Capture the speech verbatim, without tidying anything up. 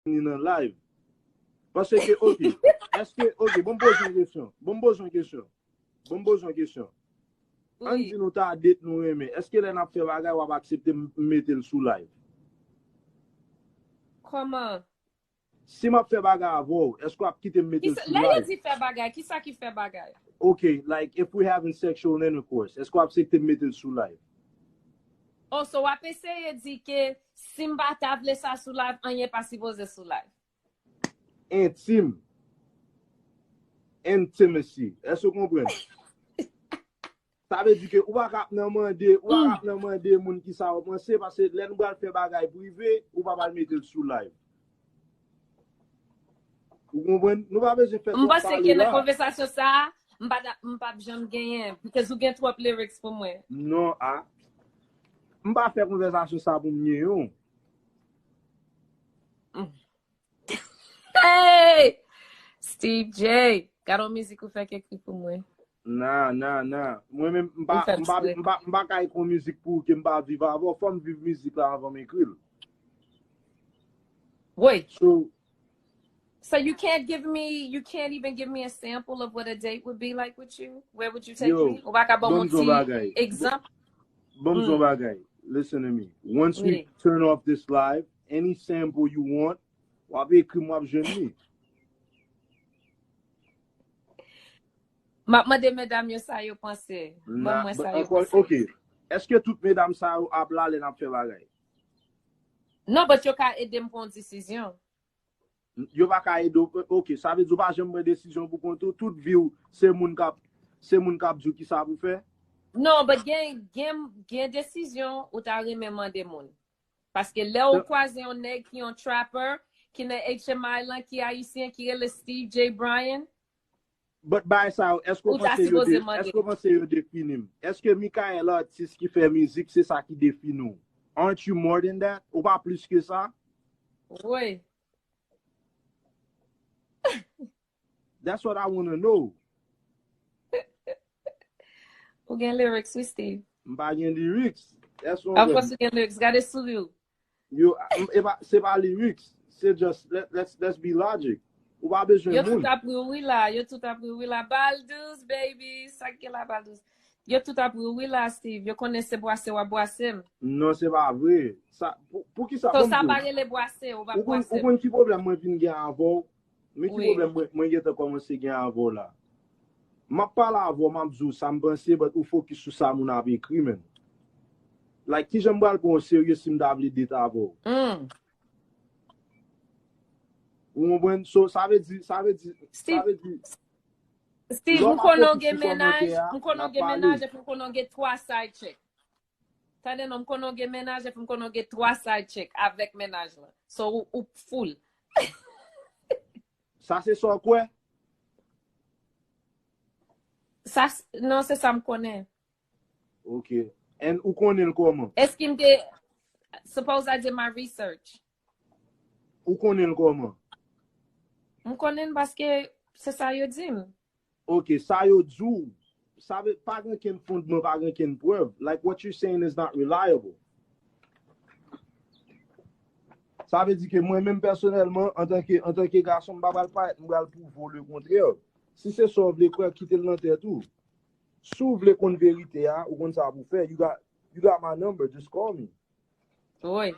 vini nan live. Paske, ok, èske, ok, bon, m poze yon kesyon. Bon, m poze yon kesyon. Bon, m poze yon kesyon. Ann di nou ta date nou renmen. Èske lè n ap fè bagay, w ap aksepte m mete l sou live? Kòman? Si m ap fè bagay avè w, èske w ap kite m mete l sou live? Lè yo di fè bagay, kisa ki fè bagay? Ok, like, if we having sexual intercourse, èske w ap aksepte m mete l sou live? Oh, so w ap eseye di ke si m pa ta vle sa sou live, anyen pa sipoze sou live. Entim. Intimacy. Èske w konprann? Sa vle di ke ou pa ka ap nan mande, ou pa ka ap nan mande moun kisa yo panse, paske lè nou pral fè bagay prive, ou pa pral mete l sou live. Ou konprann? Nou pa bezwen fè twòp pale la. M panse ke nan konvèsasyon sa a, m pa t ap, m p ap janm genyen, because ou gen twòp lyrics pou mwen. Non, a. M pa fè konvèsasyon sa pou m nye yon. Hey! Steve J, gade yon mizik ou fèk ekri pou mwen. Nan, nan, nan. Mwen menm, m pa, m pa, m pa, m pa ka ekri yon mizik pou ou ke m pa viv avè w. Fò m viv mizik la anvan m ekri l. Wi. So, So you can't give me, you can't even give me a sample of what a date would be like with you? Where would you take me? Ou pa ka ban m yon ti egzanp? Ban m di yon bagay. Listen to me. Once we turn off this live, any sample you want, w ap ekri m, w ap jwenn li. M ap mande medam yo sa yo panse. Ban mwen sa yo panse. Ok. Èske tout medam sa yo ap la lè n ap fè bagay? Non, but yo ka ede m pran yon desizyon. Yo pa ka ede w. Ok, sa vle di w pa janm pran desizyon pou kont ou. Tout vi w, se moun k ap, se moun k ap di w kisa pou fè? Non, but gen, gen, gen desizyon ou ta renmen mande moun. Paske lè ou kwaze yon nèg ki yon trapper, ki nan H M I lan, ki ayisyen, ki rele Steve J Bryan, But bagay sa yo, èske w panse yo de, èske w panse yo defini m? Èske Mikael atis ki fè mizik, se sa ki defini w? Aren't you more than that? Ou pa plis ke sa? Wi. That's what I wanna know. Ou gen lyrics, wi, Steve. M pa gen lyrics. That's what I'm Of course ou gen lyrics. Gade souri w. Yo, e pa, se pa lyrics. Se just, let, let's, let's be logic. Ou pa bezwen moun. Yo tout ap ri wi la, yo tout ap ri wi la. Bal douz, baby. Sa k gen la, Bal douz? Yo tout ap ri wi la, Steve. Yo konnen se bwase w ap bwase m. Non, se pa vre. Sa, pou, pou ki sa? So, sa pa rele bwase, ou pa bwase m. Ou konn ki pwoblèm mwen vin gen avè w? Men ki pwoblèm mwen, mwen gentan kòmanse gen avè w la. M ap pale avè w, m ap di w sa m panse, but ou fokis sou sa moun ap ekri, man. Like, kijan m pral pran w serye si m ta vle date avè w? Ou konprann? So, sa vle di, sa vle di, sa vle di, Steve, m konnen w gen mennaj, m konnen w gen mennaj, epi m konnen w gen twa side chick. Tande non, m konnen w gen mennaj, epi m konnen w gen twa side chick avèk mennaj lan. So, ou, ou full. Sa se sa w kwè? Sa, s- non, se sa m konnen. Ok. And ou konnen l kòman? Èske m te, suppose I did my research. Ou konnen l kòman? M konnen l paske se sa yo di m. Ok, sa yo di w, sa vle, pa gen kenn fondman, pa gen kenn prèv. Like, what you saying is not reliable. Sa vle di ke mwen menm pèsonèlman, antanke, antanke gason, m pa pral parèt, m pral pwouve w le kontrè. Si se sa w vle kwè, kite l nan tèt ou. Si w vle konn verite a, ou konn sa pou w fè. You got, you got my number, just call me. Wi.